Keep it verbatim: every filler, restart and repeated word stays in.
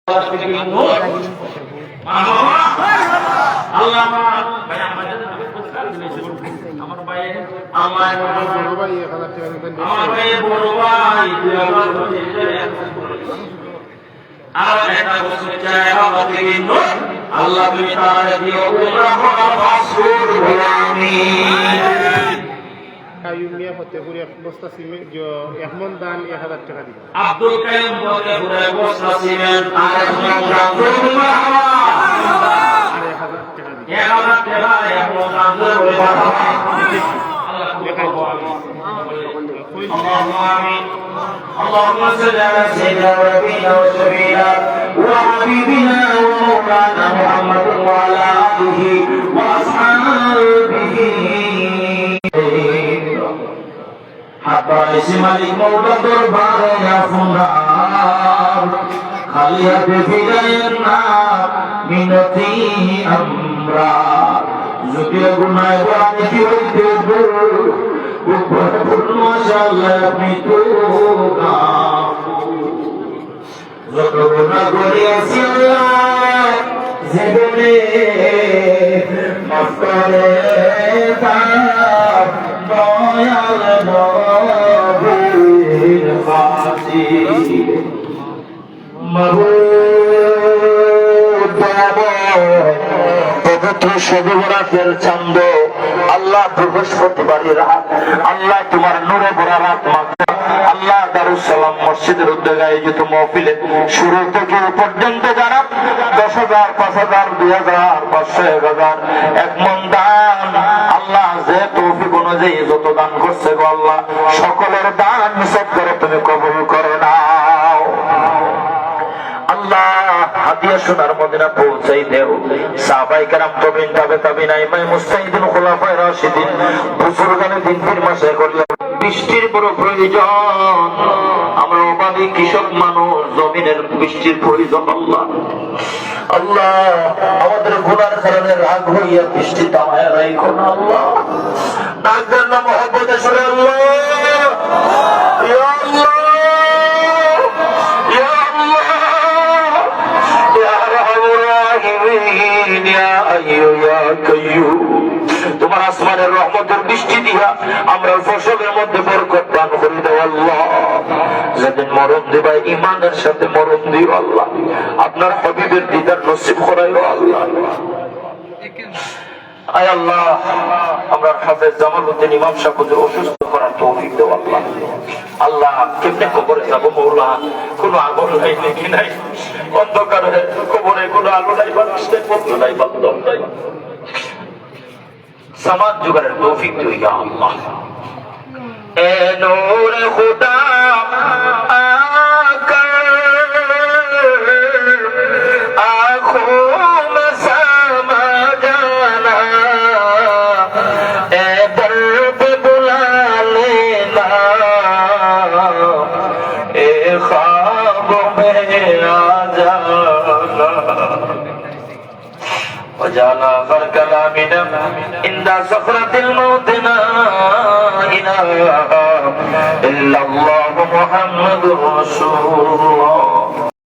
আল্লাহ আমার ভাই, আমার ভাই, আমার ভাই, বড় ভাই, তুই আমার ভাই, আমার একটা বস্তু চাই, আমার থেকে নয়। আল্লাহ, তুমি তার দিও, তোমরা বড় ভাসুর গোলামি। কাইয়ুম মিয়া ফতেপুর এক বস্তা সিমেন্ট, জ-, এক মন ধান এক হাজার টাকা দিবা। আব্দুল কাইয়ুম ফতেপুর এক বস্তা সিমেন্ট আর এক মন ধান, বলুন মারহাবা। আর এক হাজার টাকা দিবা। এক হাজার টাকা, এক মন ধান, বলুন মারহাবা। আল্লাহ কবুল করুন। اللهم آمين. اللهم صل على سيدنا ونبينا وشفيعنا وحبيبنا ومولانا محمد وعلى آله وأصحابه. হাত বাড়াইছি মালিক মওলা দরবারে আপনার, খালি হাতে ফিরাইয়েন না, মিনতি আমরা। যদিও গুনায় ভরা, নেকি হইতে দূর, উপরে পূর্ণ আশা আল্লাহ, আপনি তো গাফুর। যত গুনাহ করিয়াছি আল্লাহ জীবনে, মাফ করে দাও দয়াল নবীর খাতিরে। মাবুদ দয়াময়, পবিত্র শবে বরাতের চান্দ, আল্লাহ বৃহস্পতিবারই রাত, আল্লাহ তোমার নূরে ভরা রাত মাত্র। আল্লাহ দারুস সালাম মসজিদের উদ্যোগে আয়োজিত মহফিলে শুরু থেকে এই পর্যন্ত যারা দশ হাজার, পাঁচ হাজার, দুই হাজার, পাঁচশো, এক হাজার, এক মন দান, আল্লাহ যে তৌফিক অনুযায়ী যত দান করছে গো আল্লাহ, সকলের দান সদকারে তুমি কবুল করে নাও। আল্লাহ, হাদিয়া সোনার মদিনা পৌঁছাই দেও। সাহাবায়ে কেরাম, তাবেঈন, তাবে তাবেঈন, আইম্মায়ে মুজতাহিদিন, খুলাফায়ে রাশিদিন, বুজুর্গানে দিন, পীর মাশায়েখুল ইসলাম, বৃষ্টির বড় প্রয়োজন। আমরা অভাবী কৃষক মানুষ, জমিনের বৃষ্টির প্রয়োজন আল্লাহ। আল্লাহ, আমাদের গুনার কারণে রাগ হইয়া বৃষ্টি থামায় রাখো না আল্লাহ। ডাক দেন না মহব্বতে সুরে, আল্লাহ, ইয়া আল্লাহ, ইয়া আল্লাহ, ইয়া আরহামার রাহিমিন, ইয়া হাইয়ু ইয়া কাইয়ুম। তোমার আসমানের রহমতের বৃষ্টি দিয়া আমরার ফসলের মধ্যে বরকত দান করি দাও আল্লাহ। যেদিন মরণ দিবা, ইমানের সাথে মরণ দিও আল্লাহ। আপনার হাবিবের দিদার নসিব করাইও আল্লাহ। আয় আল্লাহ, আমরার হাফেজ জামালউদ্দিন ইমাম সাহেব হুজুর অসুস্থ, করার তৌফিক দেও আল্লাহ। আল্লাহ, কেমনে কবরে যাব মওলা? কোনো আগুন নাই, নেকি নাই, অন্ধকার হয়ে কবরে কোনো আলো নাই, বাতাস নাই, বন্ধু নাই, বান্ধব নাই। সামান জোগাড়ের তৌফিক দিও ইয়া আল্লাহ। اے نور خدا آ کر آنکھوں میں سما جانا، اے درد بھلا لینا، اے خواب میں آ جانا۔ وجعل آخر كلامنا عند سكرة الموت لا إله إلا الله محمد رسول الله۔